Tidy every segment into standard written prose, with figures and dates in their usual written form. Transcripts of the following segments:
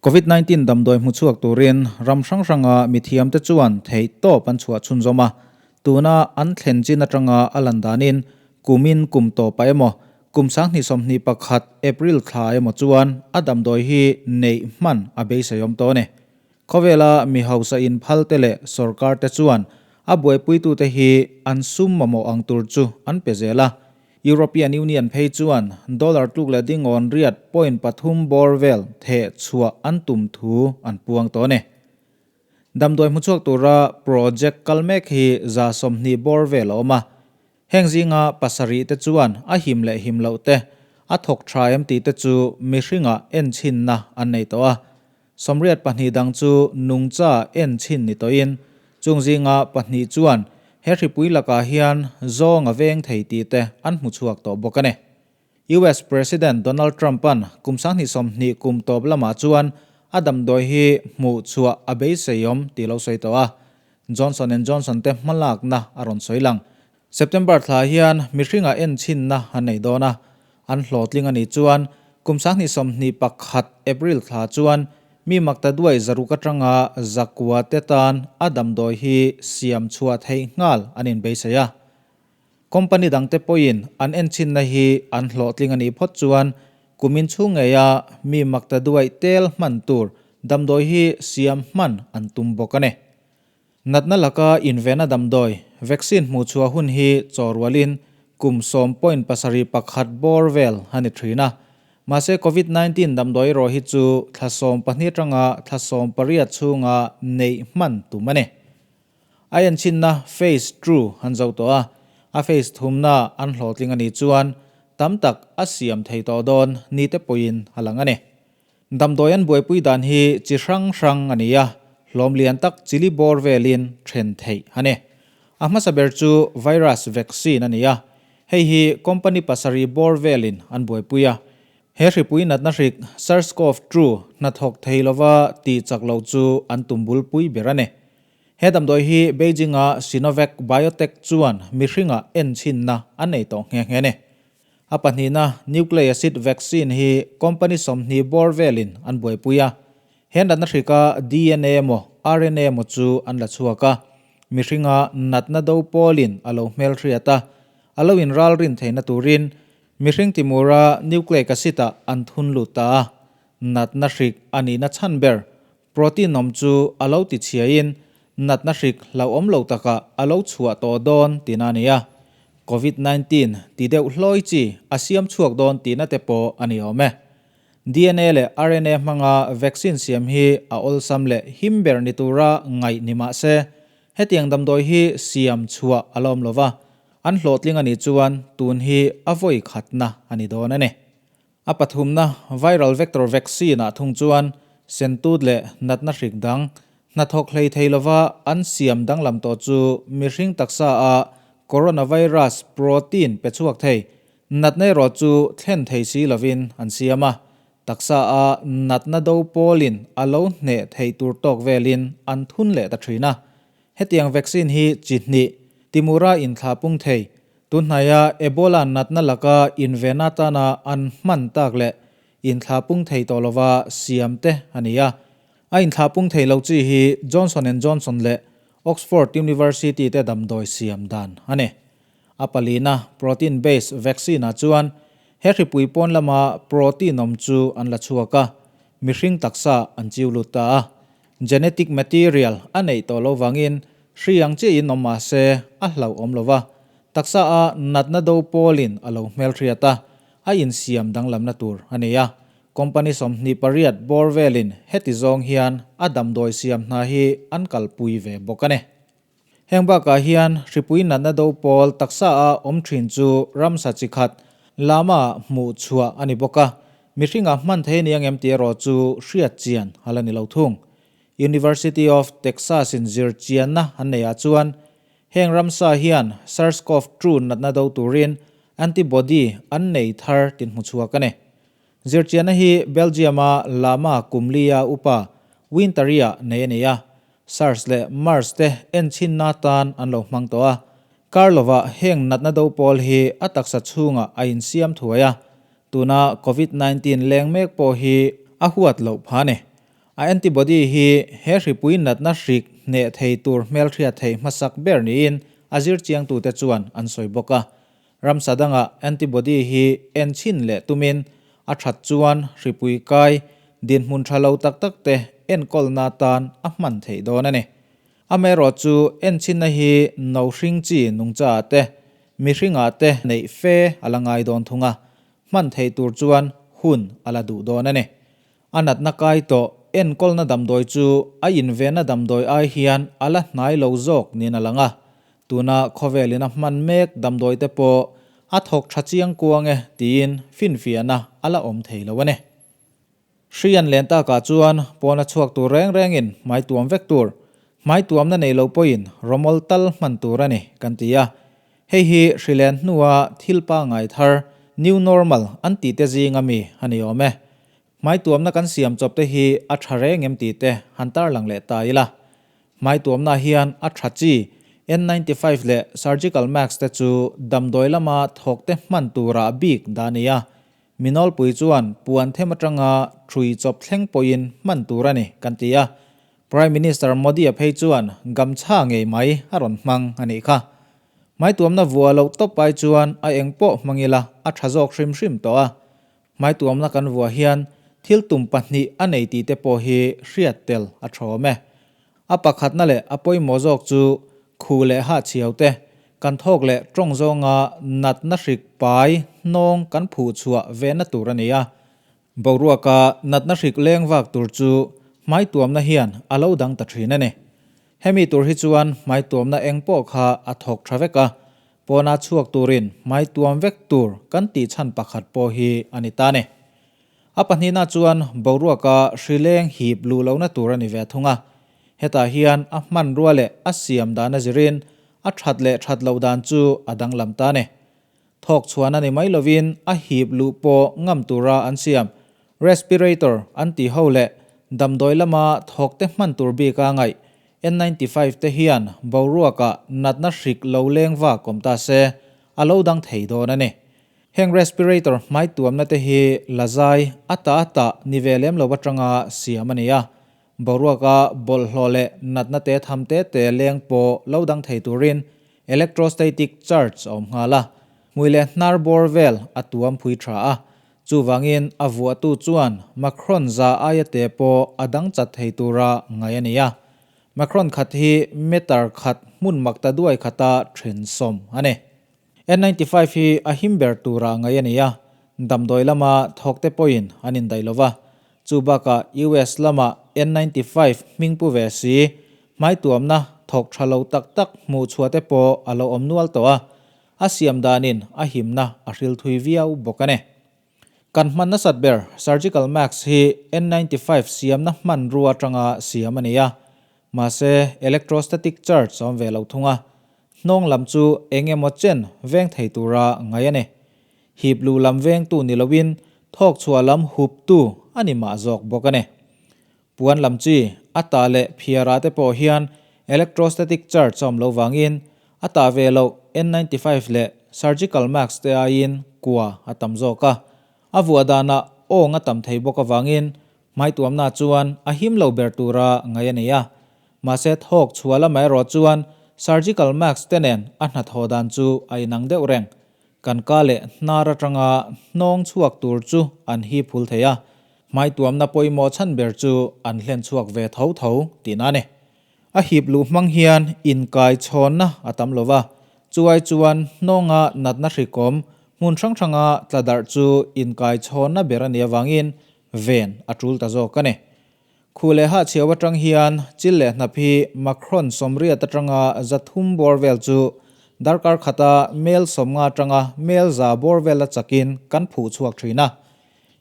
Covid 19 damdawi hmuchhuak turin ram hrang hranga mithiamte chuan theihtawp an chhuah chhunzawm a, tuna an thlen chin atanga a lan danin kumin kum tawpah emaw, kum 2021 April thla emaw chuan a damdawi hi neih hman a beiseiawm tawh a ni. Khawvela mi hausa inphalte leh sorkarte chuan a buaipuitute hi an sum mamawh ang tur chu an pe zel a. European Union phei chuan dollar tluk leh dingawn riat point pathum bawr vel theh chhuah an tum thu an puang tawh a ni. Damdawi hmuchhuak tura project kal mek hi 20 bawr vel a awm a. Heng zinga pasarih te chuan a him leh him loh te, a thawk tha em tih te chu mihringah enchhinna an nei tawh a. 82 dang chu nungcha en chhin ni tawhin, chung zinga pahnih chuan he hripui lakah hian zawng a veng thei tih te an hmu chhuak tawh bawk a ni. US President Donald Trump-a'n kum 2020 kum tawp lamah chuan a damdawi hi hmuh chhuah a beiseiawm tih lo sawi tawh a, Johnson and Johnson te hmalakna a rawn sawi lang. September thla hian mihringah enchhinna an nei dawn a, an hlawhtling a nih chuan kum 2021 April thla chuan mi makta duai zaruk atanga zakua te tan a damdawi hi siam chhuah theih nghal an inbeisei a. Company dangte pawhin an enchhinna hi an hlawhtling a nih phawt chuan kumin chhung ngeia mi makta duai tel hman tur damdawi hi siam hman an tum bawk a ni. Natna laka invena damdawi, vaccine hmuh chhuah hun hi chaw rualin kum 7.71 bawr vel a ni thin a. Mahse Covid 19 damdawi erawh hi chu thla 12 atanga thla 18 chhunga neih hman tum a ni. A enchhinna phase two an zo tawh a, a phase thumna an hlawhtling a nih chuan tam tak a siam thei tawh dawn ni te pawhin a lang a ni. Damdawi an buaipui dan hi chi hrang hrang a ni a, hlawm lian tak chili bawr velin then theih a ni. A hmasa ber chu virus vaccine a ni a, hei hi company pasarih bawr velin an buaipui a. He hripui natna hrik SARS-CoV-2 hnathawk thei lova tih chak loh chu an tum bulpui ber a ni. He damdawi hi Beijing-a Sinovac Biotech chuan mihringah enchhinna a nei tawh nghe nghe a ni. A pahnihna, nucleic acid vaccine hi company 20 bawr velin an buaipui a. He natna hrika DNA emaw RNA emaw chu an la chhuak a. Mihringa natna do pawlin a lo hmelhriat a, a lo inralrin theihna turin mihring timura nucleic acid-ah an thun lut ta a. Natna hrik a nihna chhan ber protein awm chu a lo tichhiain natna hrik hlauhawm lo takah a lo chhuah tawh dawn tihna a ni a. Covid 19 ti deuh hlawi chi a siam chhuak dawn tihna te pawh a ni awm e. DNA leh RNA hmanga vaccine siam hi a awlsam leh him ber ni tura ngaih ni mah se, hetiang damdawi hi siam chhuah a la awm lo va, an hlawhtling a nih chuan tun hi a vawi khatna a ni dawn a ni. A pathumna viral vector vaccine ah thung chuan sentut leh natna hrik dang hnathawk hlei thei lova an siam danglam tawh chu mihring taksa a coronavirus protein pe chhuak thei natna erawh chu thlen thei si lovin an siam a, taksa a natna do pawlin a lo hneh theih tur tawk velin an thun leh ta thin a. Hetiang vaccine hi chi hnih Timura inthlah pung thei Tunhnaia Ebola natna laka inven atana an hman tak leh inthlah pung thei tawh lova siam te a ni a. A inthlah pung thei lo chi hi Johnson and Johnson leh Oxford University te damdawi siam dan a ni. A palina protein based vaccine ah chuan he hripui pawn lama protein awm chu an la chhuak a, mihring taksa an chiu lut ta a. Genetic material a neih tawh lo vangin hri ang chiahin awm mah se a hlauhawm lo va, taksa a natna do pawlin a lo hmelhriat a, a insiam danglamna tur a ni a. Company 28 bawr velin heti zawng hian a damdawi siam hna hi an kalpui ve bawk a ni. Heng bakah hian hripui natna do pawl taksa a awm thin chu ramsa chi khat lama hmuh chhuah a ni bawk a, mihringah hman thei a ni angem tih erawh chu hriat chian a la ni lo thung. University of Texas in zir chianna an neihah chuan heng ramsa hian SARS-CoV-2 natna do turin antibody an nei thar tin hmu chhuak a ni. Zirchianna hi Belgium-a Lama Kumlia upa Winteria nei a ni a, SARS leh MERS te enchinna atan an lo hmang tawh a. Kar lovah heng natna do pawl hi a taksa chhungah a insiam thuai a, tuna Covid 19 leng mek pawh hi a huat loh pha a ni. A antibody hi he hripui natna hrik hneh thei tur hmelhriat theih hmasak ber niin a zirchiangtute chuan an sawi bawk a. Ramsa danga antibody hi en chhin leh tumin a that chuan hripui kai dinhmun tha lo tak tak te enkawlna tan a hman theih dawn a ni. Amaherawh chu enchhinna hi no hring chi nungcha ah te, mihring ah te neih fe a la ngai dawn thung a, hman theih tur chuan hun a la duh dawn a ni. A natna kai tawh enkawlna damdawi chu a invenna damdawi ai hian a la hnai lo zawk niin a lang a. Tuna khawvelin a hman mek damdawi te pawh a thawk tha chiang kuang e tiin finfiahna a la awm thei lo a ni. Hri an len takah chuan pawn a chhuak tur reng rengin hmai tuam vek tur, hmai tuamna nei lo pawhin rawmawl tal hman tur a ni kan ti a. Hei hi hri len hnua thil pangngai thar, new normal, an tih te zinga mi a ni awm e. Hmai tuamna kan siam chawp te hi a tha reng em tih te han tarlang leh ta ila. Hmai tuamna hian a tha chi N95 leh surgical mask te chu damdawi lama thawk te hman turah bik dah a ni a. Mi nawlpui chuan puan them atanga thui chawp thleng pawhin hman tur a ni kan ti a. Prime Minister Modi-a phei chuan gamchha ngei mai a rawn hmang a nih kha. Hmai tuamna vua loh tawp ai chuan a eng pawh hmang ila a tha zawk hrim hrim tawh a. Hmaituamna kan vuah hian thil tum pahnih a nei tih te pawh hi hriat tel a thawm e. A pakhatna leh a pawimawh zawk chu khu leh hahchhiau te, kan thawk leh tawng zawnga natna hrik pai hnawng kan phuh chhuah vehna tur a ni a. Boruaka natna hrik leng vak tur chu hmaituamna hian a lo dang ta thin a ni. Hemi tur hi chuan hmaituamna eng pawh kha a thawk tha vek a, Pawna chhuak turin hmai tuam vek tur kan tih chhan pakhat pawh hi a ni ta ni. A pahnihna chuan boruaka hri leng hip luh lohna tur a ni ve thung a. Hetah hian a hmanrua leh a siam dan a zirin a that leh that loh dan chu a danglam ta ni. Thawk chhuan a ni mai lovin a hip luh pawh ngam tura an siam respirator an tih ho leh damdawi lama thawkte hman tur bika ngaih N95 te hian boruakah natna hrik lo leng vak awm ta se, a lo dang thei dawn a ni. Heng respirator hmai tuamna te hi la zai a ta a ta ni ve lem lo atanga siam a ni a. Boruaka bawlhhlawh leh natna te tham te te leng pawh lo dang thei turin electrostatic charge a awm nghal a. Hmui leh hnar bawr vel a tuam phui tha a. Chuvangin a vuahtu chuan Macron za aia te pawh a dang chat thei tura ngai a ni a. Macron khat hi meter khat hmun mak ta duai khata then sawm a ni. N95 hi a him ber tura ngai a ni a, damdawi lama thawkte pawhin an indaih lo va. Chu bakah US lama N95 hming pu ve si, hmaituamna thawk tha lo tak tak hmuh chhuah te pawh a lo awm nual tawh a. A siam danin a himna a hril thui viau bawk a ni. Kan hman nasat ber surgical mask hi N95 siamna hmanrua atanga siam a ni a, mahse electrostatic charge a awm ve lo thung a, hnawng lam chu eng emaw chen veng thei tura ngai a ni. Hip luh lam vengtu ni loin thawk chhuah lam huptu a ni mah zawk bawk a ni. Puan lam chi, a tah leh phiarah te pawh hian electrostatic charge a awm lo vangin a tah ve loh N95 leh surgical mask te aiin kua a tam zawk a. A vuah danah awng a tam thei bawk avangin hmaituamna chuan a him lo ber tura ngaih a nei a. Mahse thawk chhuah lamah erawh chuan surgical mask te nen a hnathawh dan chu a inang deuh reng. Kan ka leh hnar atanga hnawng chhuak tur chu an hip hul thei a, hmaituamna pawimawh chhan ber chu an hlen chhuak ve tho tho tihna a ni. A hip luh hmang hian inkai chhawnna a tam lo va, chuai chuan hnawnga natna hrikawm hmun hrang hranga tla darh chu inkai chhawnna ber a nih avangin ven a tul ta zawk a ni. Khu leh hahchhiau atang hian chil leh hnap hi Macron 80 atanga 300 bawr vel chu darkar khata mel 50 atanga mel 100 bawr vela chakin kan phuh chhuak thin a.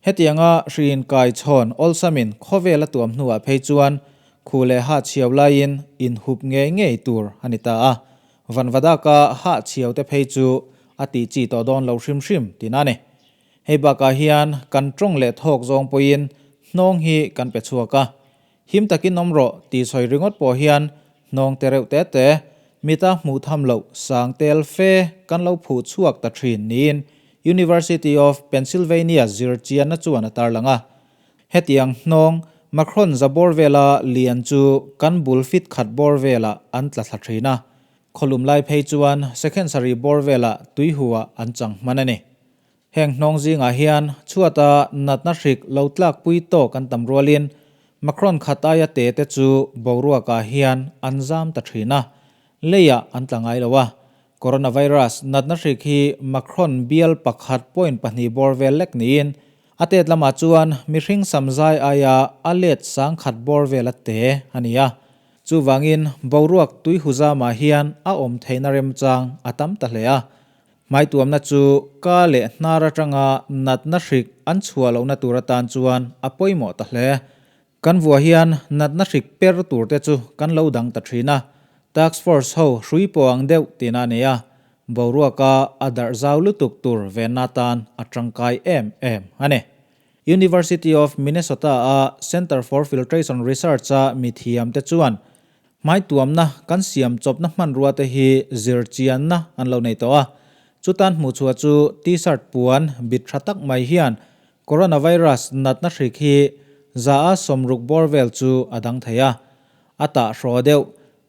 Hetianga hriin kai chhawn awlsamin khawvel a tuam hnuah phei chuan khu leh hahchhiau laiin inhup ngei ngei tur a ni ta a. Vanvadaka hahchhiau te phei chu a tih chi tawh dawn lo hrim hrim tihna a ni. Hei bakah hian kan tawng leh thawk zawng pawhin hnawng hi kan pe chhuak a. Him takin awm rawh tih sawi ringawt pawh hian hnawng te reuh te te, mita hmuh tham loh sang tel fe kan lo phuh chhuak ta thin niin University of Pennsylvania zirchianna chuan a tarlang a. Hetiang hnawng Macron za bawr vela lian chu kan bul fit khat bawr velah an tla thla thin a. Khawlum lai phei chuan second sarih bawr velah tuihuah an chang hman a ni. Heng hnawng zingah hian chhuata natna hrik lo tlakpui tawk an tam rualin Macron khat aia te te chu boruakah hian an zam ta thin a, leiah an tla ngai lo a. Coronavirus natna hrik hi Macron bial pakhat point pahnih bawr vel lek niin a tet lamah chuan mihring samzai aia a let sangkhat bawr vela te a ni a. Chuvangin boruak tuihuzamah hian a awm theihna remchang a tam ta hle a. Hmaituamna chu ka leh hnar atanga natna hrik an chhuah lohna tur atan chuan a pawimawh ta hle. Kan vuah hian natna hrik per tur te chu kan lo dang ta thin a. Task force ho hrui pawh ang deuh tina a nei a. Boruaka a darh zau lutuk tur venna atan a tangkai em em a ni. University of Minnesota-a Center for Filtration Research-a mithiamte chuan hmaituamna kan siam chawpna hmanrua te hi zir chianna an lo nei tawh a. Chutan hmuhchhuah chu T-shirt puan bit tha tak mai hian coronavirus natna hrik hi za a sawmruk bawr vel chu a dang thei a. A tah hraw deuh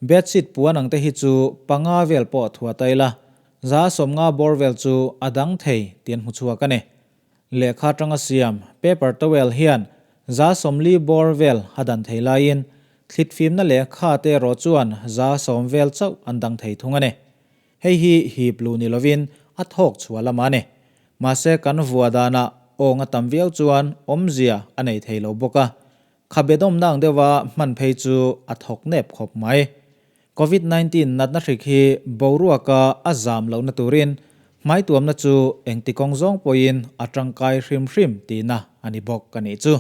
bedsheet puan ang te hi chu panga vel pawh thuah ta ila za a sawmnga bawr vel chu a dang thei tih an hmuchhuak a ni. Lehkha atanga siam paper towel hian za 40 bawr vel a dan thei laiin thlitfimna lehkha te erawh chuan za 10 vel chauh an dang thei thung a ni. Hei hi hip lu ni lovin a thawk chhuah lamah a ni. Mahse kan vua danah awng a tam viau chuan awmzia a nei thei lo bawk a. Khabe dawmna ang deuha hman phei chu a thawk nep khawp mai. Covid 19 natna hrik hi boruaka a zam lohna turin hmaituamna chu engti kawng zawng pawhin a tangkai hrim hrim tihna a ni bawk a nih chu.